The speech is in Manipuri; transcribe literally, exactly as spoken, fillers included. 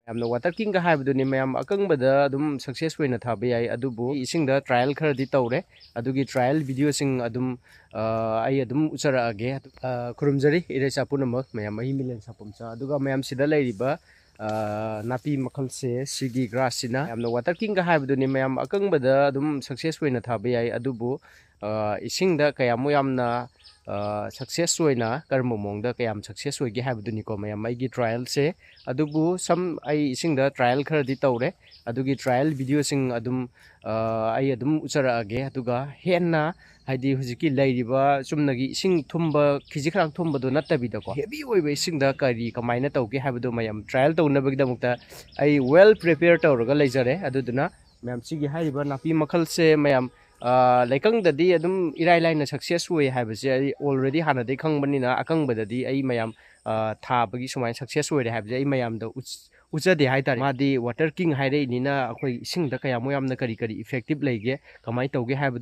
ꯌꯥꯝꯅ ꯋꯥꯇꯔ ꯀꯤꯡꯒ ꯍꯥꯏꯕꯗꯨꯅꯤ꯫ ꯃꯌꯥꯝ ꯑꯀꯪꯕꯗ ꯑꯗꯨꯝ ꯁꯛꯁꯦꯁ ꯑꯣꯏꯅ ꯊꯥꯕ ꯌꯥꯏ, ꯑꯗꯨꯕꯨ ꯏꯁꯤꯡꯗ ꯇ꯭ꯔꯥꯏꯌꯦꯜ ꯈꯔꯗꯤ ꯇꯧꯔꯦ꯫ ꯑꯗꯨꯒꯤ ꯇ꯭ꯔꯥꯏꯌꯦꯜ ꯚꯤꯗꯤꯑꯣꯁꯤꯡ ꯑꯗꯨꯝ ꯑ, ꯑꯩ ꯑꯗꯨꯝ ꯎꯠꯆꯔꯛꯑꯒꯦ꯫ ꯑ, ꯈꯨꯔꯨꯝꯖꯔꯤ ꯏꯔꯩꯆꯥ ꯄꯨꯝꯅꯃꯛ, ꯃꯌꯥꯝ ꯑꯩ ꯃꯤꯂꯦꯟ ꯁꯥꯄꯣꯝꯆꯥ꯫ ꯑꯗꯨꯒ ꯃꯌꯥꯝ ꯁꯤꯗ ꯂꯩꯔꯤꯕ ꯑ, ꯅꯥꯄꯤ ꯃꯈꯜꯁꯦ, ꯁꯤꯒꯤ ꯒ꯭ꯔꯥꯁꯁꯤꯅ ꯌꯥꯝꯅ ꯋꯥꯇꯔ ꯀꯤꯡꯒ ꯍꯥꯏꯕꯗꯨꯅꯤ꯫ ꯃꯌꯥꯝ ꯑꯀꯪꯕꯗ ꯑꯗꯨꯝ ꯁꯛꯁꯦꯁ ꯑꯣꯏꯅ ꯊꯥꯕ ꯌꯥꯏ, ꯑꯗꯨꯕꯨ ꯑ, ꯏꯁꯤꯡꯗ ꯀꯌꯥꯃꯨꯛ ꯌꯥꯝꯅ ꯁꯛꯁꯦꯁ ꯑꯣꯏꯅ, ꯀꯔꯝꯕ ꯃꯑꯣꯡꯗ ꯀꯌꯥꯝ ꯁꯛꯁꯦꯁ ꯑꯣꯏꯒꯦ ꯍꯥꯏꯕꯗꯨꯅꯤꯀꯣ ꯃꯌꯥꯝ ꯑꯩꯒꯤ ꯇ꯭ꯔꯥꯏꯌꯦꯜꯁꯦ꯫ ꯑꯗꯨꯕꯨ ꯁꯝ ꯑꯩ ꯏꯁꯤꯡꯗ ꯇ꯭ꯔꯥꯏꯌꯦꯜ ꯈꯔꯗꯤ ꯇꯧꯔꯦ꯫ ꯑꯗꯨꯒꯤ ꯇ꯭ꯔꯥꯏꯌꯦꯜ ꯚꯤꯗꯤꯑꯣꯁꯤꯡ ꯑꯗꯨꯝ ꯑ, ꯑꯩ ꯑꯗꯨꯝ ꯎꯠꯆꯔꯛꯑꯒꯦ꯫ ꯑꯗꯨꯒ ꯍꯦꯟꯅ, ꯍꯥꯏꯗꯤ ꯍꯧꯖꯤꯛꯀꯤ ꯂꯩꯔꯤꯕ ꯆꯨꯝꯅꯒꯤ ꯏꯁꯤꯡ ꯊꯨꯝꯕ, ꯈꯤꯖꯤꯛ ꯈꯔꯥꯛ ꯊꯨꯝꯕꯗꯣ ꯅꯠꯇꯕꯤꯗꯀꯣ, ꯍꯦꯚꯤ ꯑꯣꯏꯕ ꯏꯁꯤꯡꯗ ꯀꯔꯤ ꯀꯃꯥꯏꯅ ꯇꯧꯒꯦ ꯍꯥꯏꯕꯗꯣ ꯃꯌꯥꯝ ꯇ꯭ꯔꯥꯏꯌꯦꯜ ꯇꯧꯅꯕꯒꯤꯗꯃꯛꯇ ꯑꯩ ꯋꯦꯜ ꯄ꯭ꯔꯤꯄꯦꯌꯔ ꯇꯧꯔꯒ ꯂꯩꯖꯔꯦ꯫ ꯑꯗꯨꯗꯨꯅ ꯃꯌꯥꯝ ꯁꯤꯒꯤ ꯍꯥꯏꯔꯤꯕ ꯅꯥꯄꯤ ꯃꯈꯜꯁꯦ ꯃꯌꯥꯝ ꯑ, ꯂꯩꯀꯪꯗꯗꯤ ꯑꯗꯨꯝ ꯏꯔꯥꯏ ꯂꯥꯏꯅ ꯁꯛꯁꯦꯁ ꯑꯣꯏ ꯍꯥꯏꯕꯁꯦ ꯑꯩ ꯑꯣꯜꯔꯦꯗꯤ ꯍꯥꯟꯅꯗꯒꯤ ꯈꯪꯕꯅꯤꯅ, ꯑꯀꯪꯕꯗꯗꯤ ꯑꯩ ꯃꯌꯥꯝ ꯑ, ꯊꯥꯕꯒꯤ ꯁꯨꯃꯥꯏꯅ ꯁꯛꯁꯦꯁ ꯑꯣꯏꯔꯦ ꯍꯥꯏꯕꯁꯦ ꯑꯩ ꯃꯌꯥꯝꯗ ꯎꯠ-, ꯎꯠꯆꯗꯦ ꯍꯥꯏꯇꯥꯔꯦ꯫ ꯃꯥꯗꯤ ꯋꯥꯇꯔ ꯀꯤꯡ ꯍꯥꯏꯔꯛꯏꯅꯤꯅ ꯑꯩꯈꯣꯏ ꯏꯁꯤꯡꯗ ꯀꯌꯥꯃꯨꯛ ꯌꯥꯝꯅ ꯀꯔꯤ ꯀꯔꯤ ꯏꯐꯦꯛꯇꯤꯞ ꯂꯩꯒꯦ, ꯀꯃꯥꯏꯅ ꯇꯧꯒꯦ ꯍꯥꯏꯕꯗꯣ